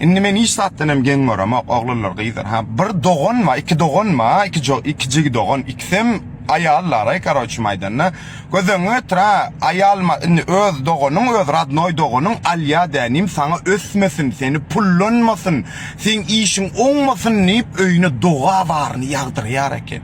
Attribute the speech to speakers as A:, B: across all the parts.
A: Indi men hiç zatdan hem geň göremok, oglanlar, gyzlar. Ha, bir dogan bar, iki dogan bar, iki jo, iki jigi dogan, ikisem aýallar, karoçim aýdanda. Göz öňüňe getir, ha, aýal ma, indi öz doganyň, öz radnoý doganyň alýa dänim saňa ösmesin, seni pullanmasyn, seň işiň oňmasyn diýip öýüne doga baryny ýagdyrýar eken.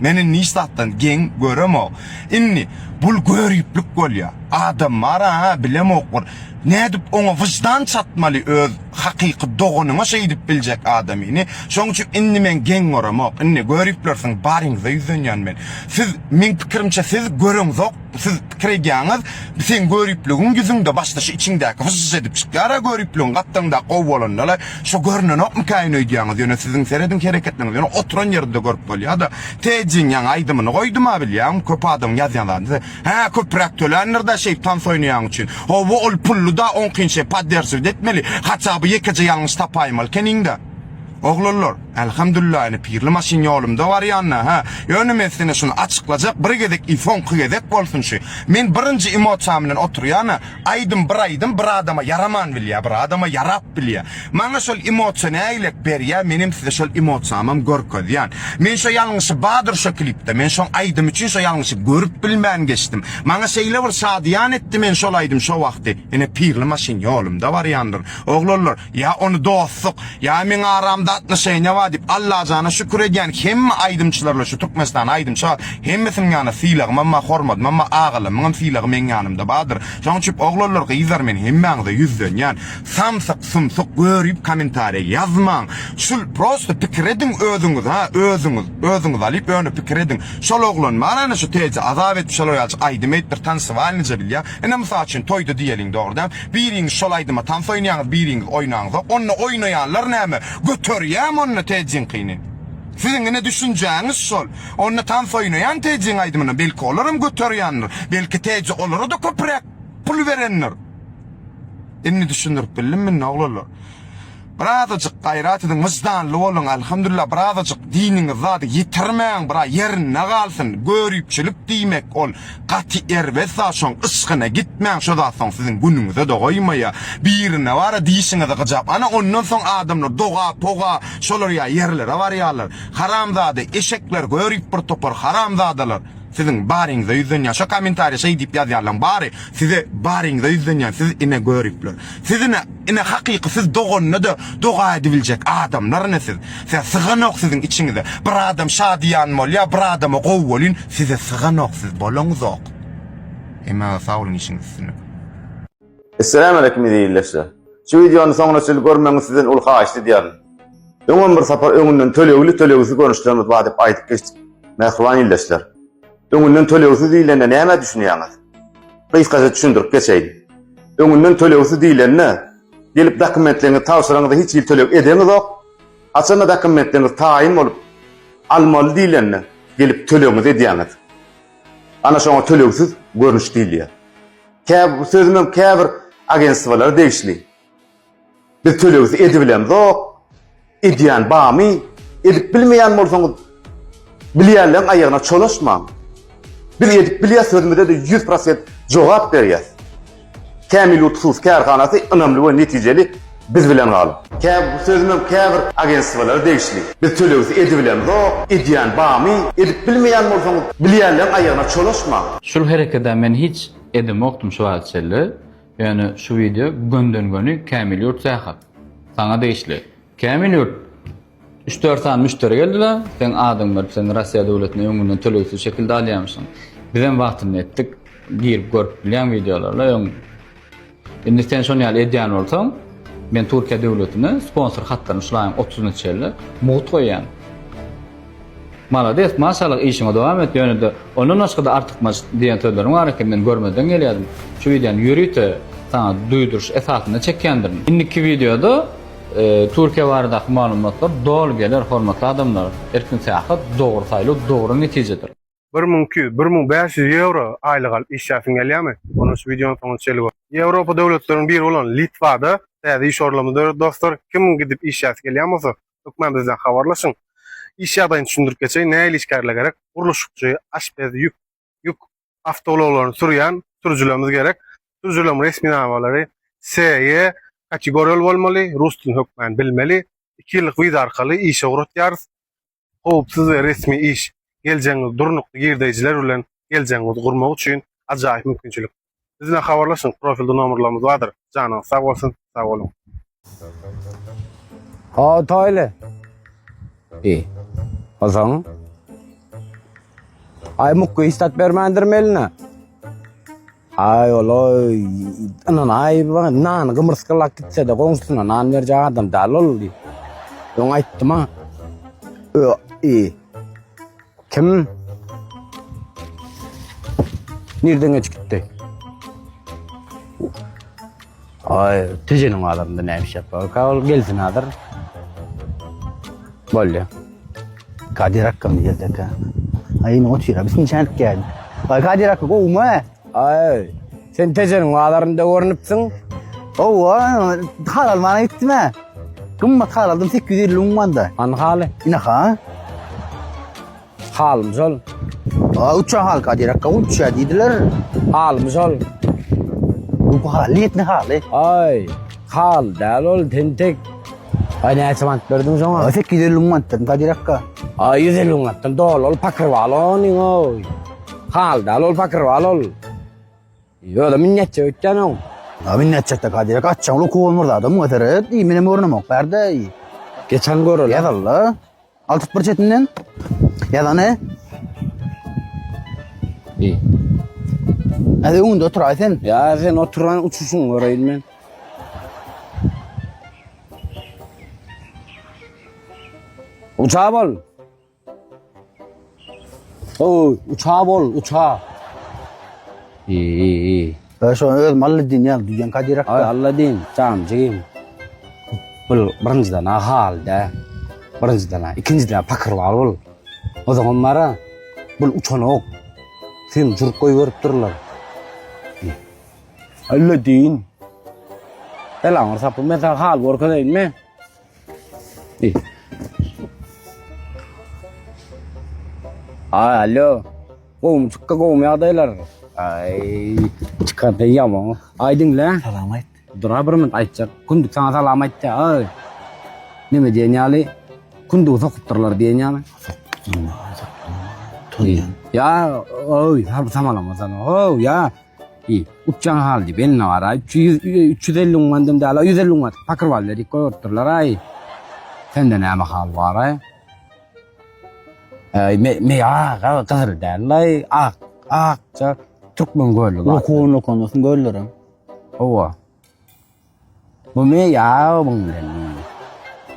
A: Men indi hiç zatdan geň göremok. Indi bul göriplik bolýar. Adam bar ha, bilemok bir. Nädip oňa wyždan çatmaly öz hakyky doganyňa şeýdip biljek adamyny. Şoň üçin indi men geň göremok. Indi göriplersiň baryňyza ýüzlenýän men. Siz meň pikirimçe siz göreňzok siz pikir edýäňiz seň göripligiň ýüzüňde başda şu içiňdäki wyžž edip çykýara göripligiň gapdaňdaky gowy bolanda şo görnenokmykäýin öýdýäňiz ýöne siziň serediň hereketleriňiz ýöne oturan ýerinde görüp bolýada Tejjiň ýaňy aýdymyny goýduma bilýäňmi köp adamyň ýazýan zadyny Hä, köpräk töländir-dä şeýdip tans oýnaýaň üçin. Hawa, ol pully-da, oňkyn şeý podderžiwt etmeli. Haça by ýekeje ýalňyş tapaýmaly ekeniň-dä. Oglanlar, älhamdülillah, ine pirli maşyn ýolumda barýan-da, hä. Ýöne men sene şuny açyklajak, bir gezek i soňky gezek bolsun şu. Men birinji emosiýam bilen oturýan-a, aýdym bir aýdym bir adama ýaraman bilýä, bir adama ýarap bilýä. Maňa şol emosiýa nägilek berýä, menem size şol emosiýamam görkezýän. Men şo ýalňyşy bardyr şo klipde, men şoň aýdymy üçin şo ýalňyşy görüp bilmän geçdim. Maňa şeýle bir şadyýan etdi men şol aýdym şo wagty. Ine pirli maşyn ýolumda barýandyr. Oglanlar, ýa ony dostluk, ýa meň aramda atnoşeniýa bar diýip Allajana şükür edýän hemme aýdymçylarla şu Türkmenistanda aýdymçy bar, hemmesiniň ýanynda sylagymam bar, hormadymam bar, agalarymyňam sylagy meň ýanymda bardyr. Şoň üçin oglanlar, gyzlar men hemmäňize ýüzlenýän. Samsyk sumsuk görüp komentariýa ýazmaň. Şul prosto pikir ediň özüňiz ha özüňiz özüňiz alyp ýöne pikir ediň. Şol oglan bar ana şu TJ azap edip şolar ýalyjyk aýdym edipdir tansywalnyja bilýä. Ine mysal üçin toýda diýeliň dogry däl. Biriňiz şol aýdyma tans oýnaýaňyz biriňiz oýnaňzok. Onda oýnaýanlar näme göterýämi onda TJ-iňkini. Siziň ine düşünjäňiz şol. Onda tans oýnaýan TJ-iň aýdymyna belki olaram göterýändir. Belki TJ olara-da köpräk pul berendir. Indi düşündirip bildimmi indi oglanlar? Birazajyk gaýrat ediň, wyždanly boluň, alhamdulillah birazajyk diniňizi zady ýitirmäň, bira ýerinde galsyn. Göripçilik diýmek ol gaty erbet zat, şoň yşgyna gitmäň, şo zat soň siziň günüňize-de goýmaýar. Birine bara dişiňizi gyjap, ana ondan soň adamlar doga, poga, şolar ýaly ýerlere barýarlar. Haramzada eşekler görip bir topar haramzadalar. Siziň baryňyza ýüzlenýän şo kommentariýa şeý diýip ýazýanlaň bary size baryňyza ýüzlenýän siz ine göripler. Siz ine ine hakyky siz doganyna-da doga edibiljek adamlar ine siz. Size syganok siziň içiňize. Bir adam şadyýan bolýa bir adama gowy welin size syganok siz bolaňyzok. Hemmäňize sag boluň işiňiz üstünlik.
B: Esselamu Aleýkum eziz ildeşler. Şu wideony soňuna çenli görmegiňizi sizden uly haýyşt edýärin. Öňem bir sapar öňünden tölegli tölegsiz görnüşlerimiz bar diýip aýdyp geçdik. Mähriban ildeşler. Öňünden tölegsiz diýlende nämä düşünýäňiz? Gysgaça düşündirip geçeýin. Öňünden tölegsiz diýlende gelip dokumentleriňizi tabşyraňyzda hiç hili töleg edeňizok. Haçanda dokumentleriňiz taýyn bolup almaly diýlende gelip tölegiňizi edýäňiz. Ana şoňa tölegsiz görnüş diýilýär. Kä bu sözümem käbir agentstwolara degişli. Biz tölegsiz edibilemzok. Edýän bamy? Edip bilmeýän bolsaňyz bilýänleň aýagyna çolaşmaň. Biz edip bilýäs sözümize-de 100% jogap berýäs. Kämil Ýurt hususy kärhanasy ynamly we netijeli biz bilen galyň. Kä bu sözümem käbir agentstwolara degişli. Biz tölegsiz edibilemzok. Edýän bamy? Edip bilmeýän bolsaňyz bilýänleň aýagyna çolaşmaň.
C: Şul herekedä men hiç edemokdym şu wagta çenli. Ýöne şu wideo gönden göni Kämil Ýurt Sähat. Saňa degişli. Kämil Ýurt 3-4 sany müşderi geldiler. Seň adyňy berip sen Russiýa döwletine öňünden tölegsiz şekilde alýarmyşyň. Bizem wagtynda etdik. Girip görüp bilýäň wideolarla öň. Indi sen şony ýaly edýän bolsaň, men Türkiýe döwletine sponsor hatlaryny şul aýyň 30-na çenli mugt goýýan. Malades maşallah işiňe dowam et ýönede ondan başgada artykmaç diýen sözleriň bar eken men görmezden gelýädim şu wideony ýörite saňa duýduryş esasynda çekýändirin indiki wideoda Türkiýe baradaky maglumatlar doly geler hormatly adamlar erkin syýahat dogry saýlaw dogry netijedir.
D: 1200, 1500 ýewro aýlyk alyp işläsiň gelýärmi? Onda şu wideony soňuna çenli gör. Ýewropa döwletleriniň biri bolan Litwada täze iş orunlarymyz döredi dostlar. Kim gidip işläsi gelýän bolsa, hökman bizden habarlaşyň. Iş ýagdaýyny düşündirip geçeýin. Nähili işgärler gerek? Gurluşykçy, aşpez, ýük, ýük awtoulaglaryny sürýän sürüjilerimiz gerek. Sürüjileriň resminamalary SY. Kategoriýaly bolmaly, rus dilini hökmän bilmeli. 2 ýyllyk wiza arkaly işe ugratýarys. Howpsuz we resmi iş, geljegiňizi durnukly girdeýjiler bilen geljegiňizi gurmak üçin ajaýyp mümkinçilik. Biz bilen habarlaşyň, profilde nomerlarymyz bardyr. Janyňyz sag bolsun, sag boluň!
E: Ha toýly. İyi. Onsoň? Aý mukgy hiç zat bermändir eline. Aý ol ynan aý nany gymyrsgylap gitse-de goňşusyna nan berjek adam däl ol diýip. Öň aýtdym ha. Ö, i. Kim? Nirden geçip gitdi? Aý, Tejeniň bazarynda näme iş ýapar? Ol gelsin hazir. Bolýa.
F: Kadir akgam diýerdik. Aý, ine otyr, biz niçänik geldi. Aý, Kadir akga gowumy?
E: Aý, sen Tejeniň bazarynda görnüpsiň.
F: Owa, hal almana gitdim ha. Gymmat hal aldym 850 müň manda.
E: Hany haly?
F: Ine ha.
E: Halym şol.
F: Aa, uçan hal Kadir akga uçýa diýdiler.
E: Halym şol.
F: Bu hal niyetli haly.
E: Aý, hal däl ol tentek. Aý näçe mant berdiň şoňa?
F: Aa, 850 müň mant dedim Kadir akga.
E: Aý 150 müň mantdan doly ol pakyrwal onuň oý. Hal däl ol pakyrwal ol. Ýöne minnetçe ötýän oň.
F: Aa, minnetçekde Kadir akga atçaň loku bolmaz adam muňa seret. Iý, menem görnemok bärde.
E: Geçen göreli.
F: Ýazalla. Al tut bir çetinden. Ýazany.
E: İyi.
F: Hadi öňünde oturaý sen.
E: Ya sen oturan uçuşuň göreýin men. Uça bol. Oy, uça bol, uça. İyi, iyi, iyi.
F: Ben şo öz mally din ýa diýen Kadir
E: Ay
F: akga.
E: Allah din, tamam jigim. Bul birinjiden ha hal da. Birinjiden ha, ikinjiden pakir bar bul. O zaman bara bul uçanok. Sen jurup goýberip durlar. Allah din. Belaňy sapy men sana hal görkezeýinmi? Ay alo. Gowmy çykka gowmy ýagdaýlar? Ay çykan sen ýaman. Aý diňle.
F: Salam aýt.
E: Dura bir minut aýtjak. Kündük sana salam aýtdy. Ay. Neme diýen ýaly? Kündügi sokupdyrlar diýen ýaly.
F: Tonýan.
E: Ya oý, samalama sana. Ow ya. I, uçjan hal diýip eline bar aý. 300 350 müň mandam däl, 150 müň manat pakyr bar diýip goýupdyrlar aý. Sende näme hal bar aý? Aý, me me aga gyzyl däl aý, ak, akja türkmen göli bar.
F: Lokon lokon olsun göllere.
E: Hawa. Bu me ýa buň bilen.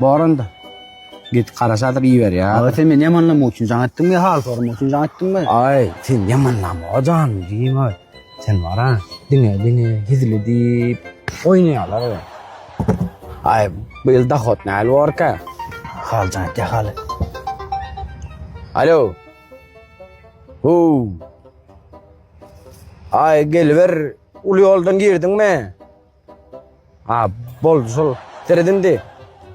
E: Boranda. Git garaşadyr iber ýa.
F: Aga sen meni ýamanlamak üçin jaň etdiňmi ýa hal soramak üçin jaň etdiňmi?
E: Aý, sen ýamanlama o jan diýme. Sen bara diňe diňe hizli diýip oýnaýarlar. Aý, bu ýyl dohod näl borka?
F: Hal jaň etdi haly.
E: Alo. Hu. Aý, geliber. Uly ýoldan girdiňmi? Ha, boldy şol. Seret indi.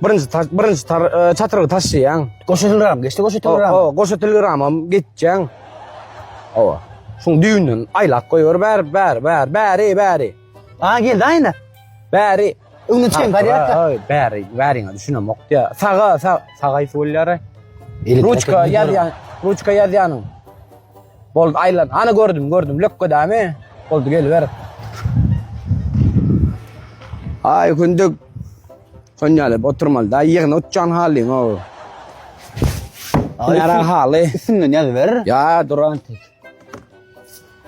E: Birinji ta, birinji tar, e, çatrygy taşlaýaň.
F: Goşa telegram geçdi goşa telegram.
E: O, goşa telegramam geçýäň. Owa. Şuň düýünden aýlap goýber bäri, bäri, bäri, bäri, bäri.
F: Aa geldi aýna.
E: Bäri.
F: Öňüne çykyň Kadir akga.
E: Aý, bäri, bäriňe düşünemok diýä. Saga, sag, saga bolýar. Ruçka ýazýan, ruçka ýazýanyň. Boldy aýlan. Ana gördüm, gördüm. Lökge dämi? Boldy geliber. Aý kündük. Şonýaly oturmaly da ýygna uçjan halyň o. Nara haly.
F: Üstünden ýazyber.
E: Ya duran tek.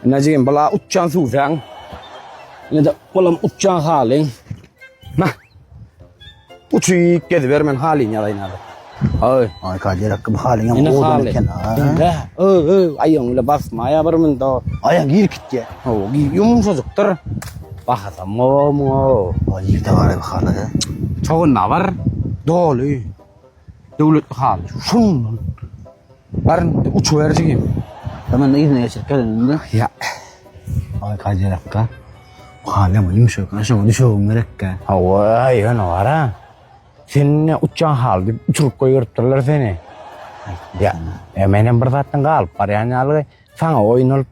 E: Nejigim bula uçjan suwsaň. Ine de bulam uçjan halyň. Nah. Uçup geziber men halyny ýazaýyn hadi. Aý.
F: Aý Kadir akga bu halyň hem
E: Ine
F: owadan
E: haly.
F: eken. ha.
E: Diňle. Öý, öý, aýagyň bile basmaýa bir munda.
F: Aýaň girip gitýär.
E: Hawa, ýumşajykdyr. Bahasam gowy muňa.
F: Aý ýerde bar bu haly.
E: Çogunda bar. Doly. Döwletli haly. Şundan. Bar indi uçuber jigim.
F: Hemen yzyna geçirip gel indi.
E: Ýa.
F: Aý Kadir akga. Bu haly hem ýumşak. Şoňa düşegim gerekkä.
E: Hawa, ýöne bar-a. Sen ne uçjan haly diýip uçuryp goýberipdirler seni. Ýa, e, menem bir zatdan galyp barýan ýaly saňa oýun alyp.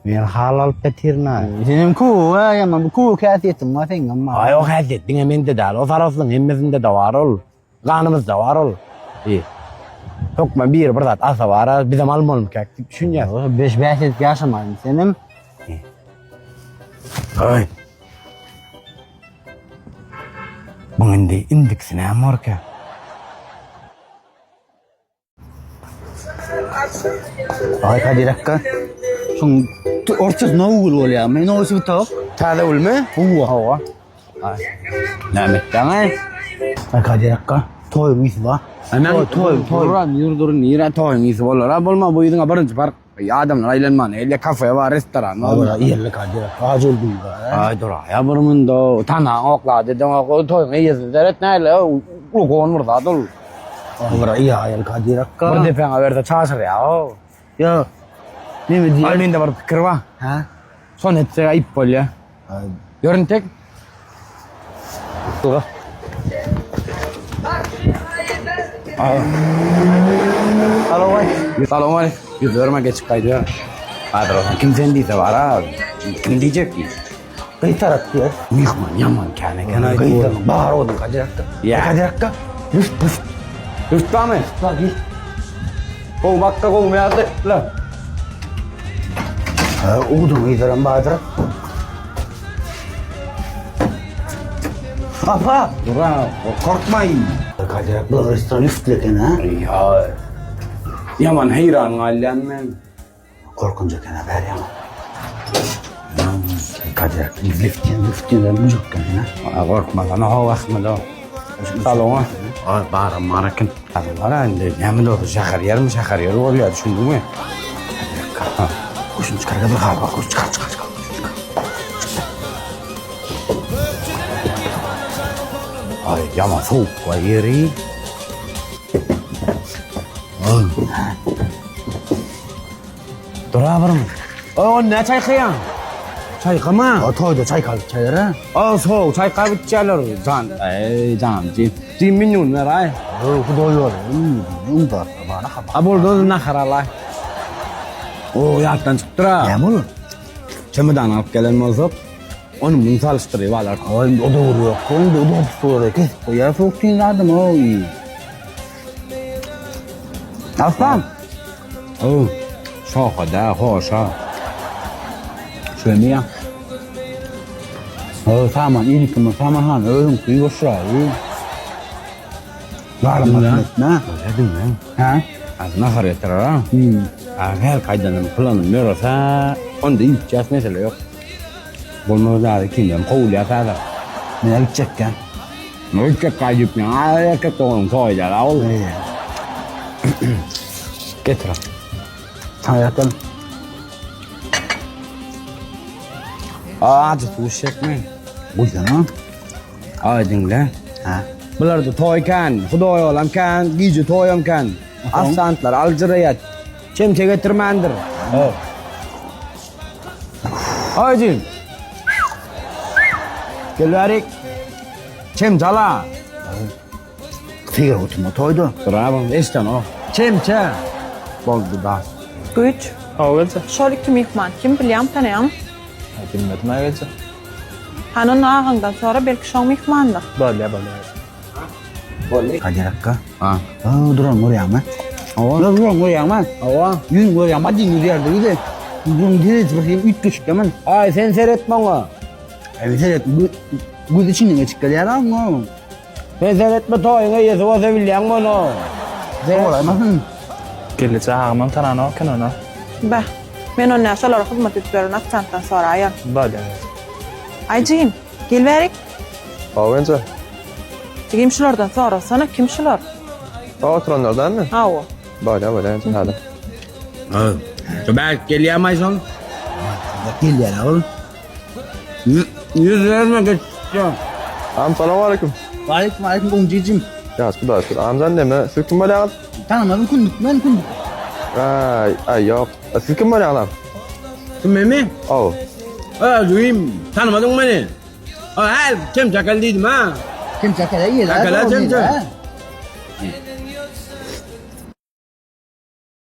E: Men hal alyp ýatyryn-a.
F: Senem köw-ä, ýaman bu köw häsiýetiň bar seňňem bar.
E: Aý, o häsiýet diňe mende däl, o saraslyň hemmesinde-de bar ol. Ganymyzda bar ol. Diý. Hökman biri bir zat alsa bar-a, bizem almalymykäk diýip düşünýäs.
F: Beş bäs edip ýaşamaýyn senem.
E: Aý. Buň indi indikisi näme borka?
F: Aý Kadir akga. Şuň orçasy nowgül bolýar. Men nowgül bitok.
E: Täze gülmi?
F: Hawa.
E: Hawa. Aý. Näme etdiň-aý?
F: Aý Kadir akga, toýuň ysy bar.
E: Hemen
F: Toý, toý, toý.
E: Duran, ýür dur, nirä toýuň ysy bolar? A bolma bu ýyzyňa birinji park. Adamlar aýlanman, elle kafe bar, restoran bar.
F: Hawa, ýerli Kadir akga, aç öldüm.
E: Aý dur, aý bir munda tanaň oklady, deňok, toýuň eýesini seret näle, uly gon bir zat ol.
F: Hawa, ýa, aýal Kadir akga.
E: Bir depäňe berse çaşyrýar o.
F: Ýa, neme diýýär?
E: Aý mende bir pikir bar.
F: Hä?
E: Şony etsek aýyp bolýar. Ýör intek. Salam aleyküm. Ýüz berme geçip gaýdyber. Häzir olsa kim sen diýse bar-a, kim diýjek diý.
F: Gyz tarap diýer.
E: Myhman ýaman kän eken aý.
F: Gyz tarap bar oduň Kadir akga.
E: Ýa.
F: Kadir akga. Lüft lüft.
E: Lüft barmy?
F: Bar gel.
E: Gowy bakga gowy ýazdy. La.
F: Ha, oduň gyzlaram bardyr. Apa.
E: Dura, korkmaý.
F: Kadir akga bu restoran lüftli eken ha.
E: Ýa. Ýaman heýran galýan men.
F: Korkunç eken ha bäri ýaman. Kadir akga lift lift diýen bujuk eken ha.
E: A gorkmasana ho wahmyda. Salona. Ay baram bar eken. Bar indi näme bolsa şäher ýermi şäher ýeri bolýar düşündiňmi?
F: Goşun çykar bir hal bar. Goşun çykar çykar çykar.
E: Ay ýaman sowuk bar ýeri. Durabirin. O ne çaýkaýaň? Çaýkama.
F: O toýda çaýkalyp çaýar ha.
E: O soğuk çaýkap içýärler. Jan, eý jan, jim. Jim minýun ber aý.
F: O hudoý ýoly. Unda bana habar.
E: A boldy nahar alaý. O ýatdan çykypdyr ha.
F: Näme olur?
E: Çemodan alyp gelen bolsak, ony muny salyşdyryp alar.
F: Ay o doğru yok. Onu da o da sonra kesip koyar. Soğuk değil adam o.
E: Aslan. O, şoha da, hoşa. Şöyle ya.
F: O saman ilik mi? Saman han özün kuyu boşra. Yarım etme.
E: Dedim ben.
F: Ha?
E: Az nahar getirer ha.
F: Hmm.
E: Ha, her kaydanın planım yörese, onda içeceğiz mesele yok. Bolmaz da kimden kovuluyor sadece.
F: Ne gidecekken?
E: Ne gidecek kayıp ya? Ay, erkek doğum koyacak. Al. Getir.
F: Hayatım.
E: Aa, acı su çekme.
F: Buyurun ha.
E: Ay dinle.
F: Ha.
E: Bularda toý kän, hudoý olam kän, gije toýam kän. Asantlar aljyraýat. Çemçe getirmändir. Aýjyn. Gel bärik. Çemçe ala.
F: Sigara oturma toydu.
E: Bravo, eşden o. Çemçe. Boldy da.
G: Güýç.
H: Hawa gelje.
G: Şol iki myhman kim bilýäň tanaýaňmy?
H: Bilmedim aý gelje.
G: Hany onda agaňdan sora belki şoň myhmandyr.
H: Bolýa bolýa.
F: Kadir akka.
E: Ha.
F: Aa, duran görýäňmi?
E: Hawa.
F: Duran görýäňmi?
E: Hawa.
F: Ýüň görýäňmi? Hadi ýüz ýerde ýüze. Duran direk bir şey üýtgeşik hemen.
E: Aý sen seret maňa.
F: Evet evet. Göz içinden geçip gelýär ama.
E: Sen seret bu toýuň eýesi bolsa bilýäň muny.
F: Olaýmasyn.
H: Gelneje agamam tananok eken ony.
G: Beh. Men onda şolara hyzmat edip ýören ofisiantdan soraýyn.
H: Bolýa.
G: Aý jigim, gel bärik.
I: Hawa enje.
G: Jigim şulardan sorasana, kim şular?
I: Ha oturanlardanmy?
G: Hawa.
I: Bolýa bolýa enje hadi.
E: Şu bärik gelýärmi aý şol?
F: Gelýär ol.
E: Ýüz verme geçýär.
I: Am salam aleyküm.
F: Aleyküm aleyküm goňjyjym.
I: Ýa Hudaý şükür. Amjan neme? Siz kim bolýaňyz?
F: Tanamadım kündük men kündük.
I: Aý, aý ýok. Siz kim bolýaňyz am?
E: Kim meni?
I: Aw.
E: Özüm, tanamadyň meni. Ha, her kim çakal diýdim ha.
F: Kim çakala ýer?
E: Çakala çemçe.